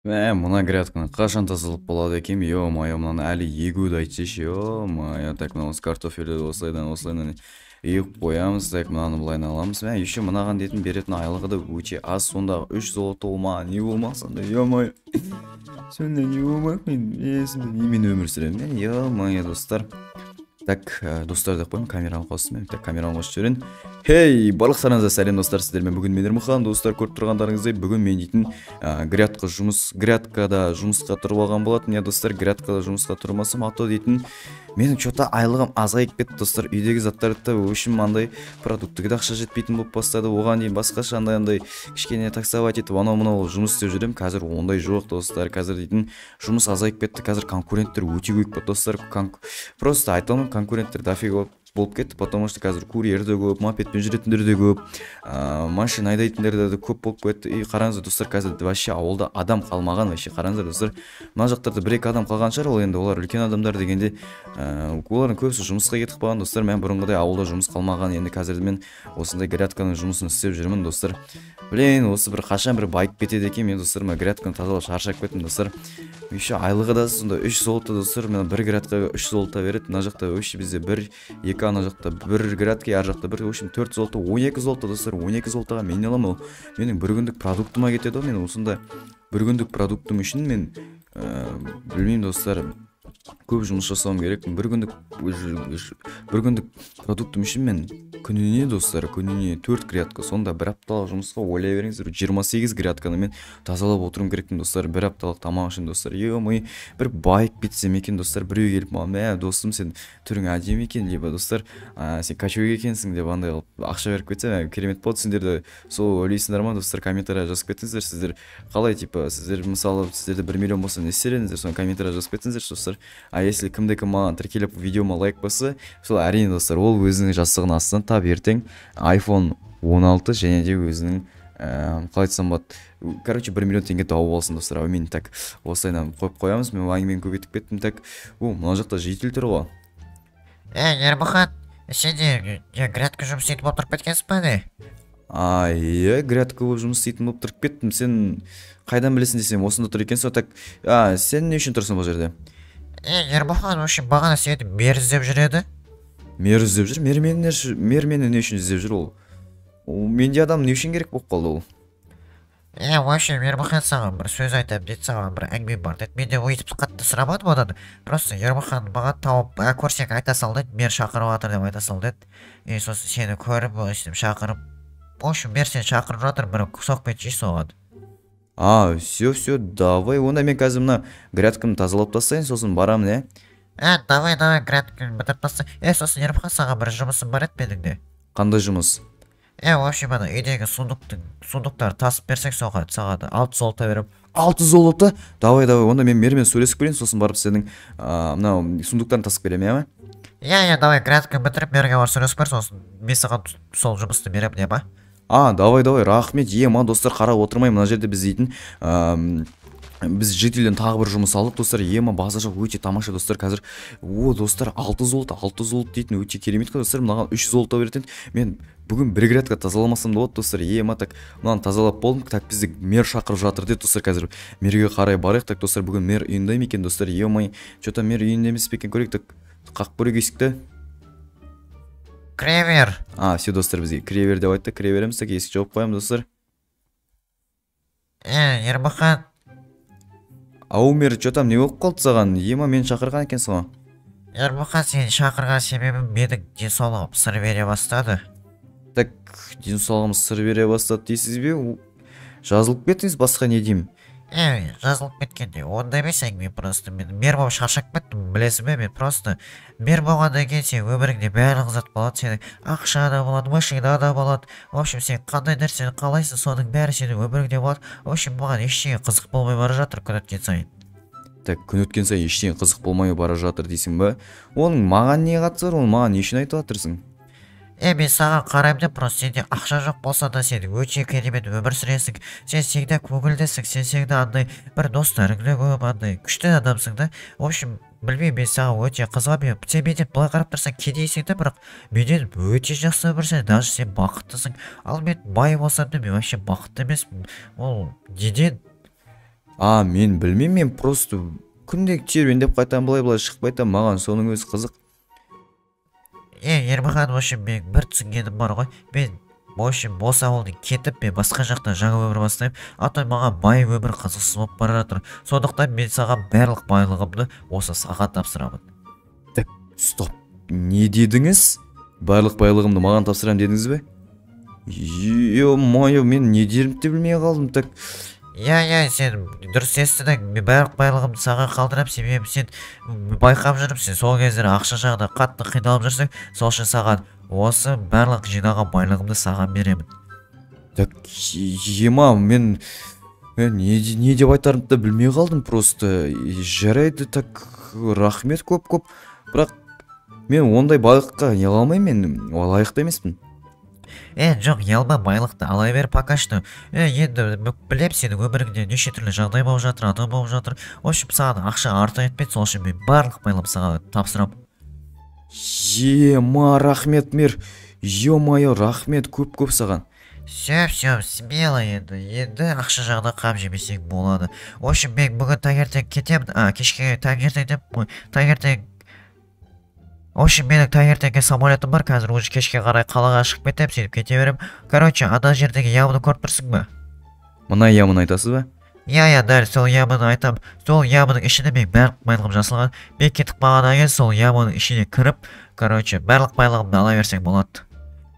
Мә, мына грядканы қашан тазалап болады екен? Ё-моё, мынаны әлі егуді айтсайшы, ё-моё. Так, мына осы картофельді осылайдан, осылайдан егіп қоямыз. Так, мынаны былайынан аламыз. Мә, еще мынаған дейтін беретін айлығы да өте аз. Сондағы 3 золото ол маған не болмақ сонда, ё-моё. Сонда не болмақ мен сонда немен өмір сүремін мен, ё-моё, достар. Так, достар деп қоямын, камераны қостым мен. Так, камераны қосып жіберейін. Хей, барлықтарыңызға сәлем, достар, сіздермен бүгін мен, Ермұхан. Достар, көріп тұрғандарыңыздай, бүгін мен дейтін грядка жұмыс, грядкада жұмысқа тұрып алған болатын. Иә, достар, грядкада жұмысқа тұрмасам, а то дейтін менің чё-то айлығым азайып кетті, достар. Үйдегі заттарды, в общем, андай продуктіге де ақша жетпейтін болып бастады. Оған дейін басқаша андай кішкене таксовать етіп, анау мынау жұмыс істеп жүремін. Қазір ондай жоқ, достар. Қазір дейтін жұмыс азайып кетті. Қазір конкуренттер өте көп кетті, достар. Просто айта алмаймын, конкуренттер дофига болып кетті, потому что қазір курьер де көп, мопедпен жүретіндер де көп, машина айдайтындар да көп болып кетті. И қараңыздар, достар, қазір вообще ауылда адам қалмаған вообще. Қараңыздар, достар, мына жақтарда бір екі адам қалған шығар, ол енді олар үлкен адамдар дегенде, олардың көбісі жұмысқа кетіп қалған, достар. Мен бұрынғыдай ауылда жұмыс қалмаған, енді қазір мен осындай грядканың жұмысын істеп жүрмін, достар. Блин, осы бір қашан бір байып кетеді екен мен, достар. Мына грядканы тазалап шаршап кеттім, достар. Еще айлығы да сонда 3 золото, достар. Мына бір грядкаға 3 золото береді. Мына жақта вообще бізде бір, екі, ана жақта бір грядка, ар жақта бір, в общем, 4 золото, 12 золото, достар. 12 золотоға мен не аламын? Ол менің бір күндік продуктыма кетеді ғой. Мен осында бір күндік продуктым үшін мен, білмеймін, достар, көп жұмыс жасауым керек. Бір күндік продуктым үшін мен күніне, достар, күніне 4 грядка, сонда бір апталық жұмысқа ойлай беріңіздер, 28 грядканы мен тазалап отыруым керекпін, достар, бір апталық тамақ үшін, достар. Ё-моё, бір байып кетсем екен, достар. Біреу келіп маған: «Мә, досым, сен түрің әдемі екен», либо, достар, «сен кочевик екенсің» деп андай қылып ақша беріп кетсе, мә, керемет болады. Сендер де сол ойлайсыңдар ма, достар? Комментария жазып кетіңіздер. Сіздер қалай, типа, сіздер, мысалы, сіздерде 1 миллион болса, не істер едіңіздер? Соны комментария жазып кетіңіздерші, достар. А если кімде кім маған тіркеліп, видеома лайк басса, сол, әрине, достар, ол өзінің жастығының астынан тап ертең iPhone 16 және де өзінің, қалай айтсам болады, короче, 1 миллион теңге тауып алсын, достар. Әумин. Так, осылайынан қойып қоямыз. Мен әңгімені көбейтіп кеттім. Так, о, мына жақта житель тұр ғой. Ей, Ермұхан, сен де не, грядка жұмыс істейтін болып тұрып кеткенсің ба, не? А, иә, грядка болып жұмыс істейтін болып тұрып кеттім. Сен қайдан білесің десем, осында тұр екенсің ғой. Так, а сен не үшін тұрсың бұл жерде? Ей, Ермұхан, в общем, бағана сені мэр іздеп жүр еді. Мэр іздеп жүр? Мэр мені мэр мені не үшін іздеп жүр ол? Ол менде адам не үшін керек болып қалды ол? Е, вообще, Ермұхан саған бір сөз айтамын деді, саған бір әңгіме бар деді. Мен де өйтіп қатты сұрамадым одан. Просто Ермұхан маған тауып, көрсең, айта сал деді, мэр шақырып жатыр деп айта сал деді. И сосын сені көріп, өстіп шақырып, в общем, мэр сені шақырып жатыр, бір соғып кетші соған. А, все, все, давай онда мен қазір мына грядкамды тазалап тастайын, сосын барамын, иә. Ә, давай, давай, грядканы бітіріп таста. Е, сосын, Ермұхан, саған бір жұмысым бар еді менің де. Қандай жұмыс? Е, в общем, ана үйдегі сундуктарды тасып берсең, соған саған 6 золото беремін. 6 золото? Давай, давай, онда мен мэрмен сөйлесіп көрейін, сосын барып сенің мынау сундуктарын тасып беремін, иә ма? Иә, давай, грядканы бітіріп, мэрге барып сөйлесіп көр, сосын мен саған сол жұмысты беремін, иә ма? А, давай, давай, рахмет. Ема, достар, қарап отырмай, мына жерде біз дейтін біз жительден тағы бір жұмыс алдық, достар. Ема, база жоқ, өте тамаша, достар. Қазір, о, достар, 6 золото, 6 золото дейтін өте керемет қой, достар. Мынаған 3 золото беретін, мен бүгін бір грядка тазаламасам да болады, достар. Ема, так, мынаны тазалап болдым. Так, бізді мэр шақырып жатыр деді, достар. Қазір мэрге қарай барайық. Так, достар, бүгін мэр үйінде ме екен, достар? Е, че то мэр үйінде емес пе екен? Көрейік. Так, қағып көрейік есікті. Кіре бер. А, все, достар, бізге кіре бер деп айтты, кіре береміз. Так, есік жауып қоямын, достар. Е, Ермұхан. Ау, мэр, че там, не болып қалды саған? Ема, мені шақырған екенсің ғой. Ермұхан, сені шақырған себебім менің денсаулығым сыр бере бастады. Так, денсаулығым сыр бере бастады дейсіз бе? Жазылып кеттіңіз, басқа не деймін? Е, жазылып кеткенде ондай емес әңгіме, просто мен мэр болып шаршап кеттім, білесің бе? Мен просто мэр болғаннан кейін сен өміріңде барлық зат болады, сенің ақша да болады, машина да болады, в общем, сен қандай нәрсені қалайсың, соның бәрі сенің өміріңде болады. В общем, маған ештеңе қызық болмай бара жатыр күн өткен сайын. Так, күн өткен сайын ештеңе қызық болмай бара жатыр дейсің ба? Оның маған не қатысы бар? Оны маған не үшін айтып жатырсың? Е, мен саған қараймын деп, просто сенде ақша жоқ болса да, сен өте керемет өмір сүресің, сен всегда көңілдісің, сен всегда андай бір достарың да көп, андай күшті адамсың да. В общем, білмеймін, мен саған өте қызығамын. Сен менен былай қарап тұрсаң, кедейсің да, бірақ менен өте жақсы өмір сүресің, даже сен бақыттысың. Ал мен бай болсам да, мен вообще бақытты емеспін. Ол неден? А, мен білмеймін, мен просто күнде серуендеп қайтамын, былай-былай шығып қайтамын, маған соның өзі қызық. Е, Ермұхан, в общем, мен бір түсінгенім бар ғой. Мен, в общем, осы ауылдан кетіп, мен басқа жақта жаңа өмір бастаймын. А то маған бай өмір қызықсыз болып бара жатыр. Сондықтан мен саған барлық байлығымды осы саған тапсырамын. Так, стоп. Не дедіңіз? Барлық байлығымды маған тапсырамын дедіңіз бе? Ё-моё, мен не дерімді де білмей қалдым. Так. Иә, иә, сен дұрыс естідің. Мен барлық байлығымды саған қалдырамын, себебі сен байқап жүрмін, сен сол кездері ақша жағынан қатты қиналып жүрсің. Сол үшін саған осы барлық жинаған байлығымды саған беремін. Так, ема, мен не деп айтарымды да білмей қалдым просто. Жарайды, так, рахмет көп-көп. Бірақ мен ондай байлыққа не ала алмаймын, мен лайықты емеспін. Жоқ, ұялма, байлықты ала бер пока что. Енді білем, сенің өміріңде неше түрлі жағдай болып жатыр, адам болып жатыр. В общем, саған ақша артық етпейді, сол үшін мен барлық байлығымды саған тапсырамын. Ема, рахмет, мэр. Ё-моё, рахмет көп-көп саған. Всё, всё, смело енді. Енді ақша жағынан қам жемесең болады. В общем, мен бүгін таңертең кетемін. А, кешке таңертең деп, ой, таңертең. В общем, менің таңертеңгі самолетім бар, қазір уже кешке қарай қалаға шығып кетемін, сөйтіп кете беремін. Короче, ана жердегі яманы көріп тұрсың ба? Мына яманы айтасыз ба? Иә, иә, дәл сол яманы айтамын. Сол яманың ішінде менің барлық байлығым жасалған. Мен кетіп қалғаннан кейін сол яманың ішіне кіріп, короче, барлық байлығымды ала берсең болады.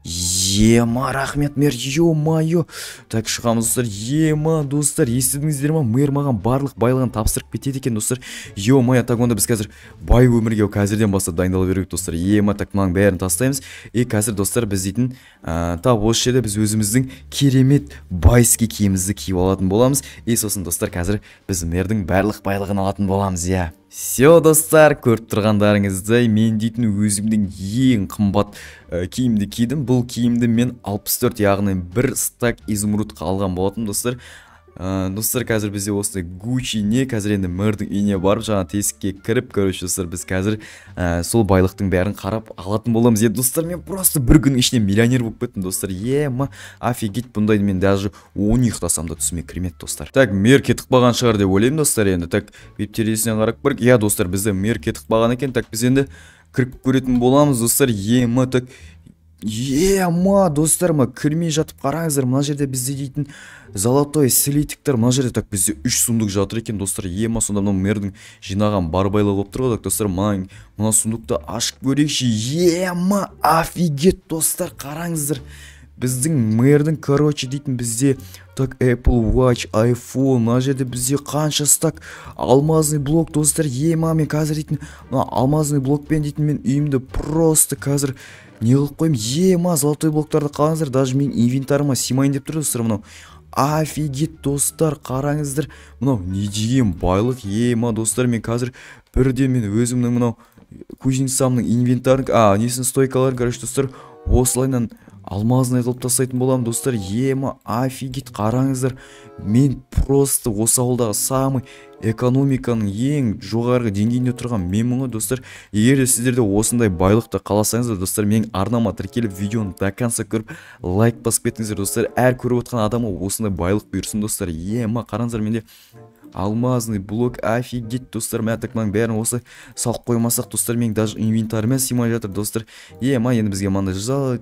Ема, рахмет, мэр, ё-моё. Так, шығамыз, достар. Ема, достар, естідіңіздер ма? Мэр маған барлық байлығын тапсырып кетеді екен, достар. Ё-моё, так, онда біз қазір бай өмірге қазірден бастап дайындала беру керек, достар. Ема, так, мынаның бәрін тастаймыз. И қазір, достар, біз дейтін, тап осы жерде біз өзіміздің керемет байский киімімізді киіп алатын боламыз. И сосын, достар, қазір біз мэрдің барлық байлығын алатын боламыз, иә. Всё, достар, көріп тұрғандарыңыздай, мен дейтін өзімнің ең қымбат киімді кидім. Бұл киімді мен 64, яғни бір стак изумрудқа алған болатынмын, достар. Достар, қазір бізде осындай Гуччи не, қазір енді мэрдің үйіне барып, жаңа тесікке кіріп, короче, достар, біз қазір сол байлықтың бәрін қарап алатын боламыз. Е, достар, мен просто бір күннің ішінде миллионер болып кеттім, достар. Ема, офигеть, бұндайды мен даже 10 ұйықтасам да түсіме кірмеді, достар. Так, мэр кетіп қалған шығар деп ойлаймын, достар, енді. Так, бүйтіп терезесінен қарап көрейік. Иә, достар, бізде мэр кетіп қалған екен. Так, біз енді кіріп көретін боламыз, достар. Ема, так, ема, достар, ма, кірмей жатып қараңыздар, мына жерде бізде дейтін золотой слитоктар, мына жерде, так, бізде 3 сундук жатыр екен, достар. Ема, сонда мынау мэрдің жинаған бар байлығы болып тұр ғой. Так, достар, мына сундукты ашып көрейікші. Ема, офигеть, достар, қараңыздар. Біздің мэрдің, короче, дейтін бізде, так, Apple Watch, iPhone, мына жерде бізде қанша стак алмазный блок, достар. Ема, мен қазір дейтін мына алмазный блокпен дейтін мен үйімді просто қазір не қылып қоямын. Ема, золотой блоктарды қараңыздар, даже менің инвентарыма сыймайын деп тұр, достар, мынау. Офигеть, достар, қараңыздар, мынау не деген байлық. Ема, достар, мен қазір бірден мен өзімнің мынау кузнецамның инвентарын, а, несін, стойкаларын, короче, достар, осылайынан алмазный қылып тастайтын боламын, достар. Ема, офигеть, қараңыздар, мен просто осы ауылдағы самый экономиканың ең жоғарғы деңгейінде тұрған менмін ғой, достар. Егер де сіздер де осындай байлықты қаласаңыздар, достар, менің арнама тіркеліп, видеоны до конца көріп, лайк басып кетіңіздер, достар. Әр көріп отқан адамға осындай байлық бұйырсын, достар. Ема, қараңыздар, менде алмазный блок, офигеть, достар. Мә, так, мынаның бәрін осы салып қоймасақ, достар, менің даже инвентарыма сыймай жатыр, достар. Ема, енді бізге мынандай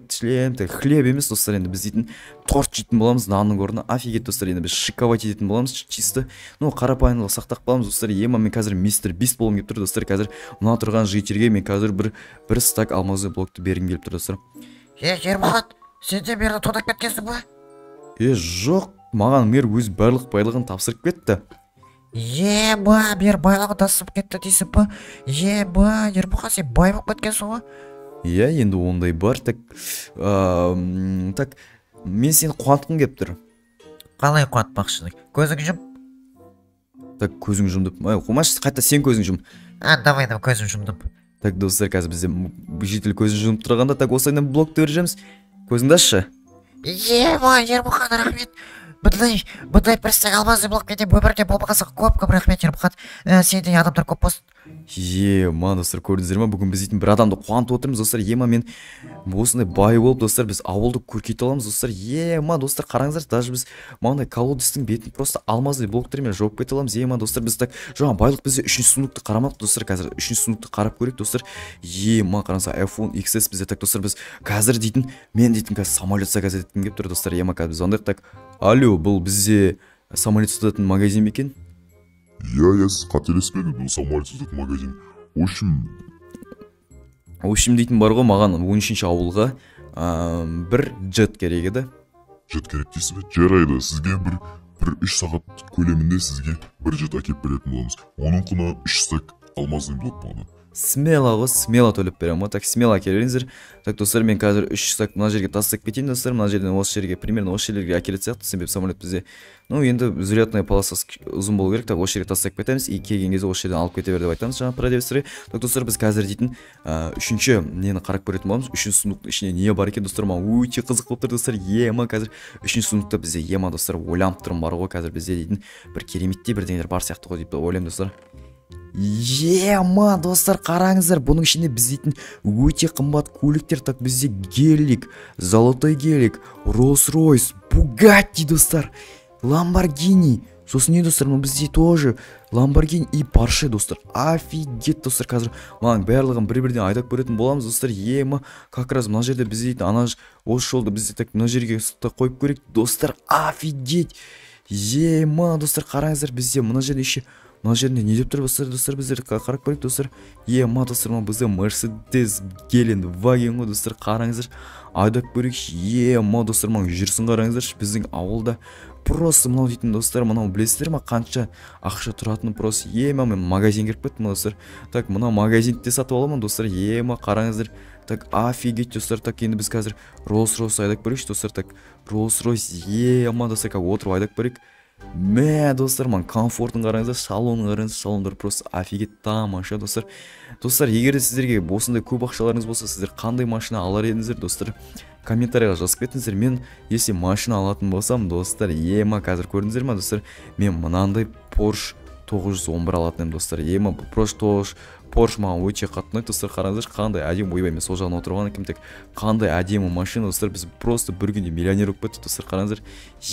шлем, так, хлеб емес, достар, енді біз дейтін торт жейтін боламыз нанның орнына. Офигеть, достар, енді біз шиковать ететін боламыз, чисто, ну, қарапайымдылық сақтап қаламыз, достар. Ема, мен қазір мистер Бист болғым келіп тұр, достар. Қазір мына тұрған жительге мен қазір бір стак алмазный блокты бергім келіп тұр, достар. Е, Ермұхан, сен де мэрді тонап кеткенсің ба? Е, жоқ, маған мэр өз барлық байлығын тапсырып кетті. Ема, мэр байлығын тапсырып кетті дейсің ба? Ема, Ермұхан, сен бай болып кеткенсің ғой. Иә, енді ондай бар. Так, так, мен сені қуантқым келіп тұр. Қалай қуантпақшысың? Көзің жұм. Так, көзің жұм деп. Ай, қумашы, қайта сен көзің жұм. А, давай, давай, көзім жұмдым. Так, достар, қазір бізде житель көзін жұмып тұрғанда, так, осылайынан блокты беріп жүреміз. Көзіңді ашшы. Ема, Ермұхан, рахмет. Бұндай бір стак алмазный блок менде өмірде болмағанса, көп көп рахмет, Ермұхан. Сендей адамдар көп болсын. Ема, достар, көрдіңіздер ма, бүгін біз дейтін бір адамды қуантып отырмыз, достар. Ема, мен осындай бай болып, достар, біз ауылды көркейте аламыз, достар. Ема, достар, қараңыздар, даже біз мынандай колодецтің бетін просто алмазный блоктармен жауып кете аламыз. Ема, достар, біз так жаңа байлық бізде үшінші сундукты қарамадық, достар. Қазір үшінші сундукты қарап көрейік, достар. Ема, қараңыздар, iPhone XS бізде. Так, достар, біз қазір дейтін, мен дейтін қазір самолет заказ еткім келіп тұр, достар. Ема, қазір біз звондайық. Так, алло, бұл бізде самолет сататын магазин бе екен? Иә, сіз қателеспедіңіз, бұл самолет сататын магазин. В общем, В общем дейтін бар ғой, маған 13-ші ауылға бір джет керек еді. Джет керек дейсіз бе? Жарайды, сізге бір 3 сағат көлемінде сізге бір джет әкеліп беретін боламыз. Оның құны 3 стак алмазный блок болады. Смело ғой, смело төлеп беремін ғой. Так, смело әкеле беріңіздер. Так, достар, мен қазір үш стак мына жерге тастап кетейін, достар. Мына жерден осы жерге, примерно осы жерлерге әкелетін сияқты, себебі самолет бізде, ну, енді взлетная полосасы ұзын болу керек. Так, осы жерге тастап кетеміз и келген кезде осы жерден алып кете бер деп айтамыз жаңа продавецтерге. Так, достар, біз қазір дейтін үшінші нені қарап көретін боламыз, үшінші сундуктың ішінде не бар екен, достар. Маған өте қызық болып тұр, достар. Ема, қазір үшінші сундукта бізде, ема, достар, ойланып тұрмын бар ғой, қазір бізде дейтін бір кереметтей бірдеңелер бар сияқты ғой деп ойлаймын, достар. Ема, достар, қараңыздар, бұның ішінде біз дейтін өте қымбат көліктер. Так, бізде гелик, золотой гелик, Роллс Ройс, Бугатти, достар, Ламборгини. Сосын не, достар, мына бізде тоже Ламборгини и Порше, достар. Офигеть, достар, қазір мынаның барлығын бір бірден айдап көретін боламыз, достар. Ема, как раз мына жерде біз дейтін ана осы жолды бізде, так, мына жерге қойып көрейік, достар. Офигеть, ема, достар, қараңыздар, бізде мына жерде еще, мына жерінде не деп тұр, достар? Достар, біздер қарап көрейік, достар. Ема, достар, мына бізде Мерседес Гелендваген ғой, достар, қараңыздар, айдап көрейікші. Ема, достар, мына жүрсін қараңыздаршы, біздің ауылда просто мынау дейтін, достар, мынау білесіздер ма қанша ақша тұратынын? Просто, ема, мен магазин кіріп кеттім, достар. Так, мына магазинді де сатып аламын, достар. Ема, қараңыздар. Так, офигеть, достар. Так, енді біз қазір Роллс Ройс айдап көрейікші, достар. Так, Роллс Ройс, ема, достар, как отырып айдап көрейік. Мә, достар, мына комфортын қараңыздар, салонын қараңыздар, салондар просто офигеть тамаша, достар. Достар, егер де сіздерге осындай көп ақшаларыңыз болса, сіздер қандай машина алар едіңіздер, достар? Комментарийға жазып кетіңіздер. Мен если машина алатын болсам, достар, ема, қазір көрдіңіздер ма, достар, мен мынандай Porsche 911 алатын едім, достар. Ема, Porsche 9 Porsche маған өте қатты ұнайды, достар. Қараңыздаршы, қандай әдемі. Ойбай, мен сол жағына отырып алған екенмін. Так, қандай әдемі машина, достар. Біз просто бір күнде миллионер болып кеттік, достар, қараңыздар.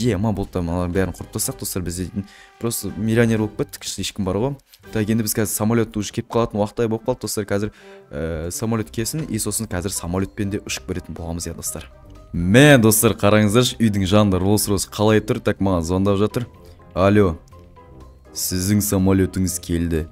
Ема, болды да, мыналардың бәрін құрып тастасақ, достар, біз дейтін просто миллионер болып кеттік, ешкім бар ғой. Так, енді біз қазір самолет уже келіп қалатын уақыттай болып қалды, достар. Қазір самолет келсін и сосын қазір самолетпен де ұшып беретін боламыз, иә, достар. Мә, достар, қараңыздаршы, үйдің жанында Роллс Ройс қалай тұр. Так, маған звондап жатыр. Алло, сіздің самолетіңіз келді.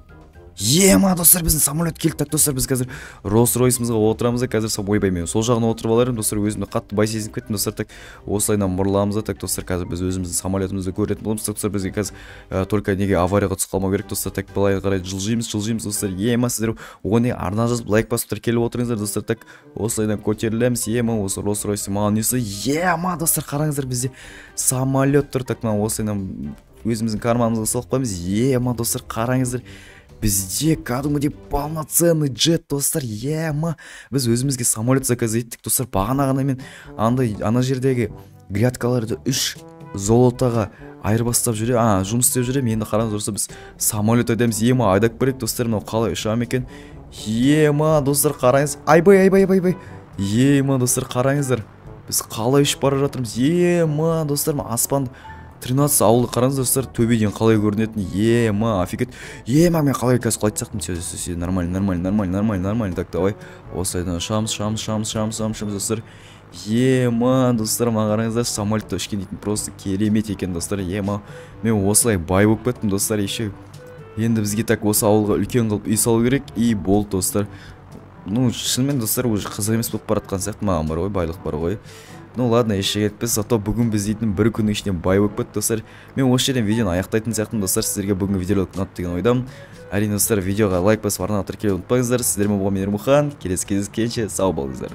Ема, достар, біздің самолет келді. Так, достар, біз қазір Роллс Ройсымызға отырамыз да қазір. Ойбай, мен сол жағына отырып алар едім, достар, өзімді қатты бай сезініп кеттім, достар. Так, осылайынан бұрыламыз да. Так, достар, қазір біз өзіміздің самолетімізді көретін боламыз. Так, достар, бізге қазір только неге аварияға түсіп қалмау керек, достар. Так, былай қарай жылжимыз, жылжимыз, достар. Ема, сіздер оған не арна жазып, лайк басып тіркеліп отырыңыздар, достар. Так, осылайдан көтерілеміз. Ема, осы Роллс Ройс маған несі? Ема, достар, қараңыздар, бізде самолет тұр. Так, мына осылайынан өзіміздің карманымызға салып қоямыз. Ема, достар, қараңыздар, бізде кәдімгідей полноценный джет, достар. Ема, біз өзімізге самолет заказ еттік, достар. Бағана ғана мен андай ана жердегі грядкаларды үш золотоға айырбастап жүре, а, жұмыс істеп жүремін. Енді қараңыз, достар, біз самолет айдаймыз. Ема, айдап көрейік, достар, мынау қалай ұша ма екен? Ема, достар, қараңыз. Айбай, айбай, айбай, айбай. Ема, достар, қараңыздар, біз қалай ұшып бара жатырмыз. Ема, достар, мына аспан, 13 ауылды қараңыздар, достар, төбеден қалай көрінетін. Ема, офигеть. Ема, мен қалай қазір құлайтын сияқтымын. Все, все, все, нормально, нормально, нормально, нормально, нормально. Так, давай осылайдан ұшамыз, ұшамыз, ұшамыз, ұшамыз, ұшамыз, ұшамыз, достар. Ема, достар, мына қараңыздар, самолетте ұшқан дейтін просто керемет екен, достар. Ема, мен осылай бай болып кеттім, достар. Еще енді бізге, так, осы ауылға үлкен қылып үй салу керек и болды, достар. Ну, шынымен, достар, уже қызық емес болып бара жатқан сияқты маған бар ғой, байлық бар ғой. Ну ладно, ештеңе етпес, зато бүгін біз дейтін бір күннің ішінде бай болып кеттік, достар. Мен осы жерден видеоны аяқтайтын сияқтымын, достар. Сіздерге бүгінгі видео ұнады деген ойдамын. Әрине, достар, видеоға лайк басып, арнаға тіркелуді ұмытпаңыздар. Сіздермен болған мен, Ермұхан. Келесі кездескенше сау болыңыздар.